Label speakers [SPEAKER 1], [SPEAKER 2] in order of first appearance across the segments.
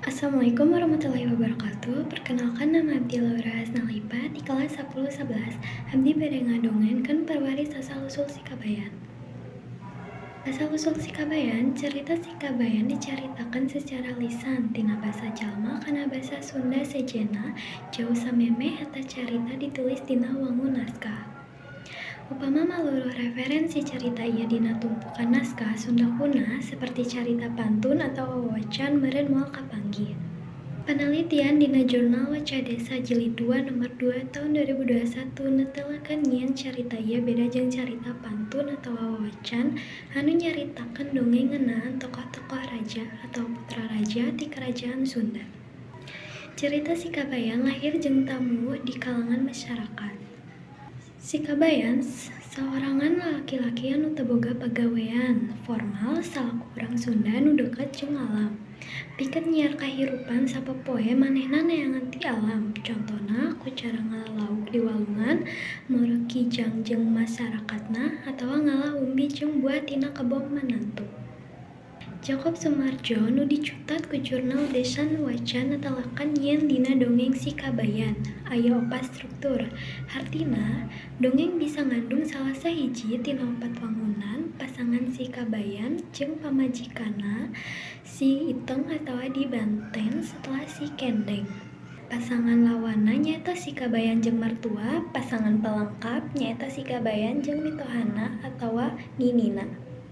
[SPEAKER 1] Assalamualaikum warahmatullahi wabarakatuh. Perkenalkan, nama Abdi Laura Hasnalipa di kelas 10 11. Abdi bade ngadongengkeun perwaris asal-usul Si Kabayan. Asal-usul Si Kabayan, cerita Si Kabayan dicaritakeun secara lisan tina basa jalma kana basa Sunda sejenna jauh samemeh eta carita ditulis dina wangun naskah. Upama maluruh referensi carita ieu dina tumpukan naskah Sunda kuna seperti carita pantun atawa wawacan meureun moal kapanggih. Panalitian dina Jurnal Wacadesa Jilid 2 Nomor 2 Tahun 2021 netelakeun yen carita ieu beda jeung carita pantun atawa wawacan anu nyaritakeun dongeng ngeunaan tokoh-tokoh raja atawa putra raja ti Kerajaan Sunda. Carita Si Kabayan lahir jeung tamuwuh di kalangan masyarakat. Si Kabayan saorangan lalaki-laki anu teu boga pagawean formal salaku urang Sunda nu deukeut jeung alam. Pikeun nyiar kahirupan sapopoe manehna neangan ti alam, contona ku cara ngala lauk di walungan, mere kijang jeung masarakatna, atawa ngala umbi jeung buah tina kebon manantu. Jakob Sumardjo nu dicutat ku jurnal Desan Waca netelakeun yen dina dongeng Si Kabayan aya opat struktur, hartina dongeng bisa ngandung salah sahiji tina opat wangunan pasangan si Kabayan jeung pamajikanna si Iteung atawa dibanten setelah si Kendeng. Pasangan lawanna nyaeta si Kabayan jeung mertua, pasangan pelengkap nyaeta si Kabayan jeung mitohana atawa ninina.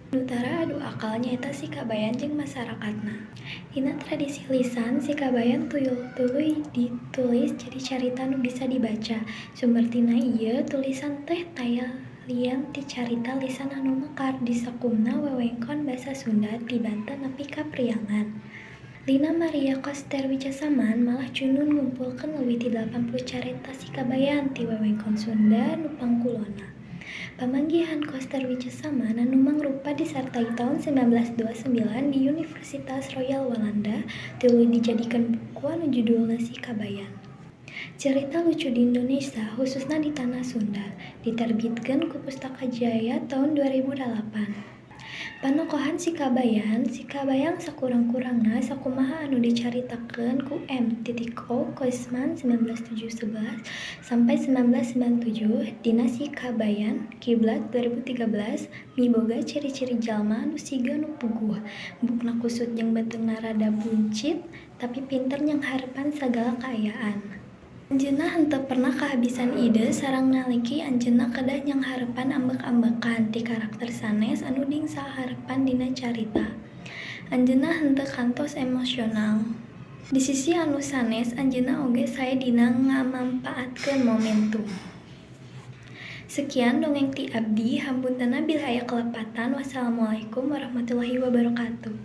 [SPEAKER 1] Nu tara adu akal nyaeta si Kabayan jeung masarakatna. Dina tradisi lisan, Si Kabayan tuluy ditulis jadi carita nu bisa dibaca. Sumber tina ieu tulisan teh taya lian ti carita lisan anu mekar di sakumna wewengkon basa Sunda ti Banten nepi ka Priangan. Lina Maria Koster Witjasaman malah junun ngumpulkeun leuwih ti 80 carita Si Kabayan ti wewengkon Sunda nu pangkulonna. Pamanggihan Koster Witjasaman anu mangrupa disartai taun 1929 di Universitas Royal Walanda tuluy dijadikeun buku anu judulna Si Kabayan. Cerita Lucu di Indonesia Khususna di Tanah Sunda, diterbitkeun ku Pustaka Jaya taun 2008. Panokohan Si Kabayan, Si Kabayan sakurang-kurangna sakumaha anu dicaritakeun ku M. O. Koesman 1971-1997 dina Si Kabayan, Kiblat 2013, miboga ciri-ciri jalma anu siga nu puguh, buukna kusut jeung beuteungna rada buncit, tapi pinter nyanghareupan sagala kaayaan. Anjeunna henteu pernah kahabisan ide sareng nalika anjeunna kedah nyanghareupan ambek-ambekan ti karakter sanes anu disahareupan dina carita. Anjeunna henteu kantos emosional. Di sisi anu sanes anjeunna oge sae dina ngamampaatkeun momentum. Sekian dongeng ti abdi, hapuntenna bilih aya kalepatan. Wassalamualaikum warahmatullahi wabarakatuh.